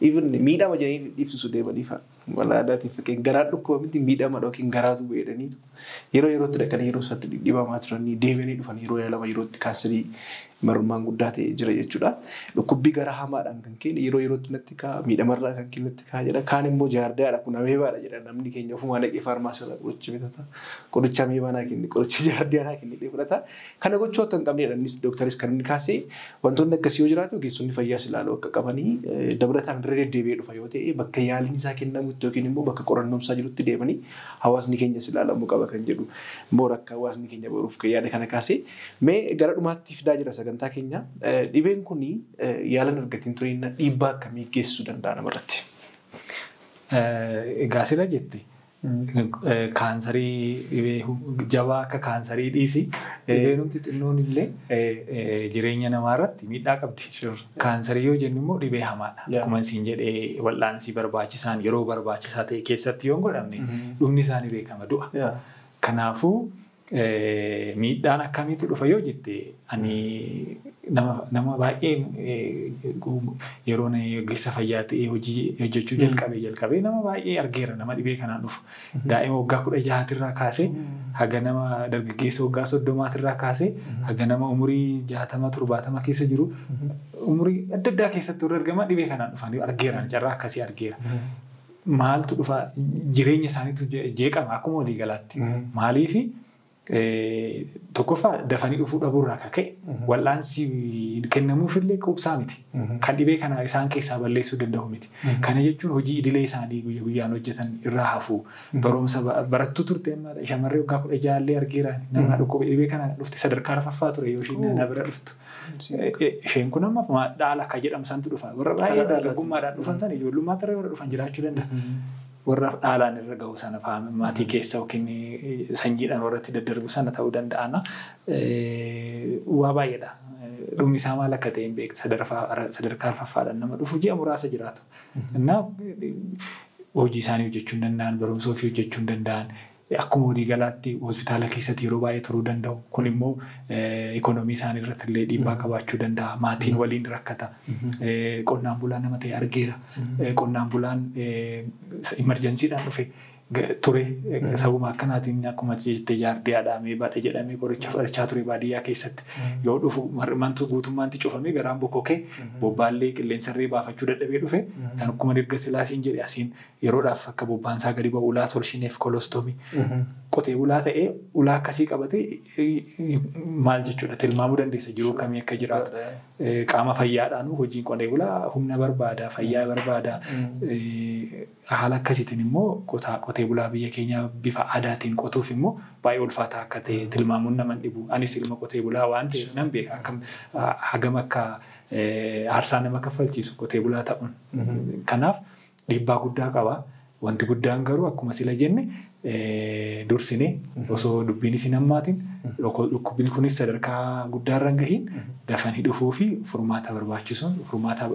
Speaker 1: even miidhama jedhanii ibsisu deemanii fa'a. Mala aadaatiin fakkeenya garaan dhukkuba miti miidhama yookiin garaatu bu'eedhaniitu yeroo yerootti dhaqanii yeroo isaatti dhibamaa turanii deebi'anii dhufan yeroo yaalama yerootti kaansarii marummaan guddaa ta'e jira jechuudha. Dhukkubbii gara hamaadhaan kan kenne yeroo yerootti natti ka'a miidhamarraa kan kenne natti ka'a jedha. Kaan immoo jaardaadha kun ameebaadha jedha namni keenya ofumaa dhaqee faarmaasii qoricha bitata. Qoricha ameebaa naa kenne qoricha jaardaa naa kenne fudhata. Kana gochuu akka hin qabnedha innis dooktaris kan inni kaasee wantoonni akkasii yoo jiraate ogeessonni fayyaas ilaaluu akka qabanii dabalataan irra deddeebi'ee dhufa yoo ta'e bakka yaaliin isaa kennamutti yookiin immoo bakka qorannoon isaa jirutti deemanii hawaasni keenyas ilaalamuu qaba kan jedhu immoo akka hawaasni keenya baruuf yaada kana kaasee mee gara dhumaatti fidaa jira sagantaa keenya dhibeen kun yaalan argatiin tureen dhiibbaa akkamii geessisuu danda'a namarratti?
Speaker 2: Egaa sila jette kaansarii dhibee jabaa akka kaansarii dhiisi dhibeenumti xinnoon illee jireenya namaa irratti miidhaa qabdi. Kaansarii yoo jennu immoo dhibee hamaadha. Akkuma isin jedhee wal'aansi barbaachisaan yeroo barbaachisaa ta'e keessatti yoo hin godhamne dhumni isaanii beekama du'a. Kanaafuu miidhaan akkamiitu dhufa yoo jette ani nama baay'ee yeroo ogeessa fayyaa ta'ee hojii hojjechuu jalqabee nama baay'ee argeera nama dhibee kanaan dhufu. Daa'ima waggaa 16 irraa kaasee haga nama dargaggeessa waggaa 30 irraa kaasee haga nama umurii 60 70 keessa jiru umurii adda addaa keessatti warra argaman dhibee kanaan dhufan argeera carraa akkasii argeera. Maaltu dhufa jireenya isaaniitu jeeqama akkuma walii galaatti. Maaliifi tokkoffaa dafanii dhufuu dhabuurraa akka ka'e wal'aansi kennamuufillee quubsaa miti. Kan dhibee kana isaan keessaa balleessuu danda'u miti. Kana jechuun hojii idilee isaanii guyyaa guyyaan hojjetan irraa hafu. Barumsa barattuu turte shamarree waggaa 16 illee argeera nama dhukkuba dhibee kana dhufte sadarkaa arfaffaa ture yoo isheen na bira dhuftu. Isheen kun amma dhaala akka jedhamu santu dhufa. Warra baay'ee dargaggummaadhaan dhufan sana ijoollummaatti warra dhufan jiraachuu danda'a. Warra dhaalaan irra gahu sana faama maatii keessa yookiin sanyiidhaan warratti daddarbu sana ta'uu danda'ana. Waa baay'eedha. Dhumni isaa maal akka ta'e hin beektu. Sadarkaa arfaffaadhaan nama dhufu ji'a muraasa jiraatu. Innaa hojii isaanii hojjechuu hin danda'an, barumsa ofii hojjechuu hin danda'an. Akkuma walii galaatti hospitaala keessatti yeroo baay'ee turuu danda'u. Kun immoo ikoonoomii isaanii irratti illee dhiibbaa qabaachuu danda'a. Maatiin waliin rakkata. Qonnaan bulaa nama ta'e argeera. Qonnaan bulaan imarjansiidhaan dhufe Ture sabuma akkanaatiin akkuma jettee jaardee adhaamee badha jedhamee qoricha fudhachaa ture baadiyyaa keessatti yoo dhufu mar'imaantu guutummaatti cufamee garaan bokkokee bobbaallee qilleensarree baafachuu dadhabee dhufe kan akkuma dirga silaasiin jedhe asiin yeroodhaaf akka bobbaansaa gadi ba'u ulaa tolchineef kolostomii qotee bulaa ta'ee ulaa akkasii qabatee maal jechuudha tilmaamuu dandeessa jiruu akkamii akka jiraatu qaama fayyaadhaanuu hojiin qotee bulaa humna barbaada fayyaa barbaada haala akkasiitiin immoo qotee bulaa biyya keenyaa bifa aadaatiin qotuuf immoo baay'ee ulfaataa akka ta'e tilmaamuun nama hin dhibu. Anis ilma qotee bulaa waan ta'eef nan beeka akkam hagam akka aarsaa nama kaffalchiisu qotee bulaa ta'uun. Kanaaf dhiibbaa guddaa qaba. Wanti guddaan garuu akkuma sila jenne dursinee osoo dubbiin isin hammaatiin dhukkubni kunis sadarkaa guddaarra hin gahiin dafanii dhufuu fi furmaata barbaachisuun furmaata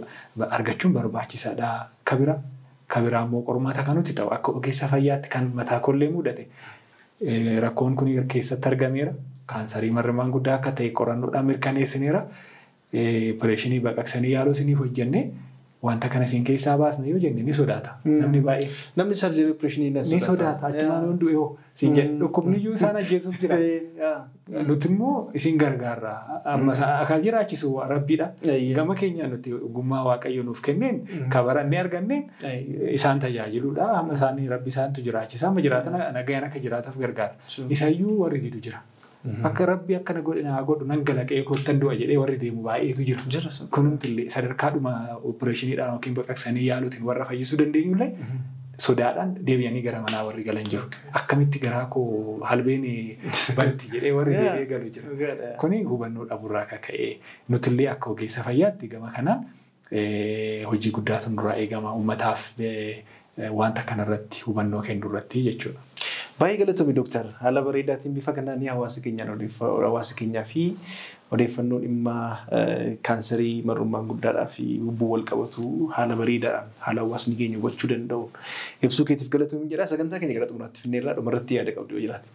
Speaker 2: argachuun barbaachisaadha. Kabira immoo qormaata kan nuti ta'u akka ogeessa fayyaatti kan mataa kollee mudate rakkoon kun keessatti argameera. Kaansarii marrimaan guddaa akka ta'e qorannoodhaan mirkaneessineera. Opereeshinii baqaqsanii yaaluu isiniif hojjennee wanta kana isin keessaa baasne yoo jenne ni sodaata. Namni baay'ee.
Speaker 1: Namni sarjerii opereeshinii
Speaker 2: ni sodaata. Achumaan hundi yoo siin jedhe dhukkubni iyyuu isaan ajjeesuuf jira. Nuti immoo isin gargaarra. Amma akka jiraachisu rabbiidha. Gama keenyaan nuti ogummaa Waaqayyo nuuf kenneen kan barannee arganneen isaan tajaajiluudha. Amma isaan rabbi isaantu jiraachisa. Amma jiraatan nagayaan akka jiraataaf gargaara. Isayyuu warri didu jira. Akka rabbi akkana godhe naa godhu nan galaqee kottan du'a jedhee warri deemu baay'eetu jira. Kunumtillee sadarkaadhuma opereeshiniidhaan yookiin baqaqsanii yaaluutiin warra fayyisuu dandeenyullee sodaadhaan deebi'anii gara manaa warri galan jiru. Akkamitti garaa koo halbeen banti jedhee warri deebi'ee galu jira. Kuni hubannoo dhabuurraa akka ka'e nutillee akka ogeessa fayyaatti gama kanaan hojii guddaatu nurraa eegama uummataaf wanta kanarratti hubannoo kennu irratti jechuudha.
Speaker 1: Baay'ee galatoomi dooktar. Haala bareedaatiin bifa kanaan hawaasa keenyaan hawaasa keenyaa fi odeeffannoo dhimma kaansarii marrummaan guddaadhaa fi lubbuu wal qabatu haala bareedaadhaan haala hawaasni keenya hubachuu danda'uun ibsuu keetiif galatoomi jedha. Sagantaa keenya gara xumuraatti finneerraa dhumarratti yaada qabdu yoo jiraate.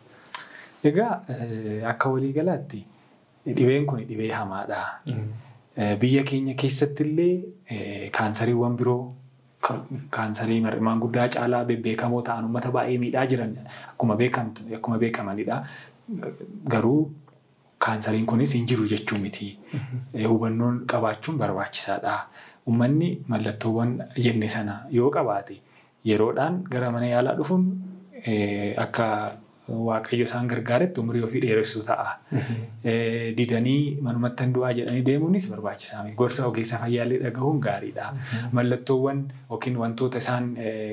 Speaker 2: Egaa akka waliigalaatti dhibeen kun dhibee hamaadha. Biyya keenya keessatti illee kaansariiwwan biroo kaansarii marrimaan guddaa caalaa bebbeekamoo ta'an uummata baay'ee miidhaa jiran akkuma beekamanidha. Garuu kaansariin kunis hin jiru jechuu miti. Hubannoon qabaachuun barbaachisaadha. Uummanni mallattoowwan jenne sana yoo qabaate yeroodhaan gara mana yaalaa dhufuun akka Waaqayyo isaan gargaaretti umurii ofii dheeressuu ta'a. Didanii manumatti hin du'aa jedhanii deemuunis barbaachisaa miti. Gorsa ogeessa fayyaallee dhagahuun gaariidha. Mallattoowwan yookiin wantoota isaan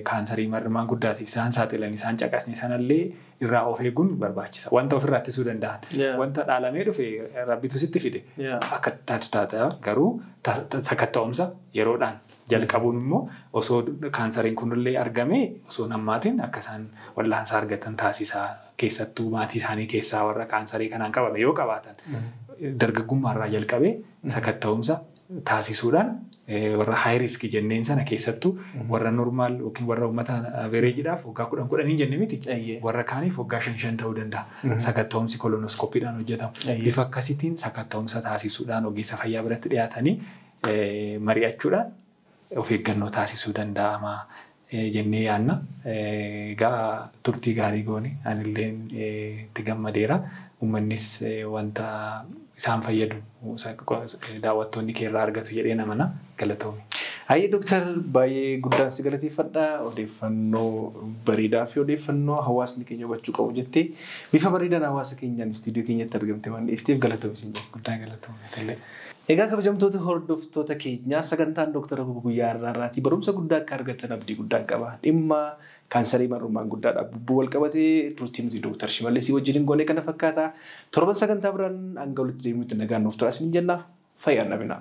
Speaker 2: kaansarii marrimaan guddaatiif isaan saaxilan isaan caqasne sanallee irraa of eeguun barbaachisa. Wanta ofirraa ittisuu danda'an. Wanta dhaalamee dhufe rabbitu sitti fide. Akka taatu taata garuu sakatta'umsa yeroodhaan jalqabuun immoo osoo kaansariin kunillee argame osoo nammaatiin akka isaan wal'aansa argatan taasisaa keessattuu maatii isaanii keessaa warra kaansarii kanaan qabame yoo qabaatan dargaggummaarraa jalqabee sakatta'umsa taasisuudhaan warra high risk jenneen sana keessattuu warra normaal yookiin warra uummata avereejiidhaaf waggaa 10-10 jenne miti warra kaaniif waggaa 5-5 ta'uu danda'a. Sakatta'umsi kolonoskooppiidhaan hojjetamu. Bifa akkasiitiin sakatta'umsa taasisuudhaan ogeessa fayyaa biratti dhiyaatanii mari'achuudhaan of eeggannoo taasisuu danda'ama jennee yaadna. Egaa turtii gaarii goone anillee itti gammadeera. Uummannis wanta isaan fayyadu daawwattoonni keerraa argatu jedhee namana galatoomi.
Speaker 1: Hayyee dooktar baay'ee guddaan si galateeffadha. Odeeffannoo bareedaa fi odeeffannoo hawaasni keenya hubachuu qabu jettee bifa bareedaan hawaasa keenyaan istiidiyoo keenyatti argamte waan dhiyeessiteef galatoomi siin jedha.
Speaker 2: Guddaan galatoomi.
Speaker 1: Egaa kabajamtoota hordoftoota keenyaa sagantaan Dooktara Guyyaa Har'aarraatii barumsa guddaa akka argatan abdii guddaan qaba. Dhimma kaansarii marrummaan guddaadhaaf bubbuu wal qabatee turtii nuti Dooktar Shimallisii wajjin goone kana fakkaata. Torban sagantaa biraan hanga walitti deemuutti nagaan nuuf tura isin jenna. Fayyaan dhabinaa.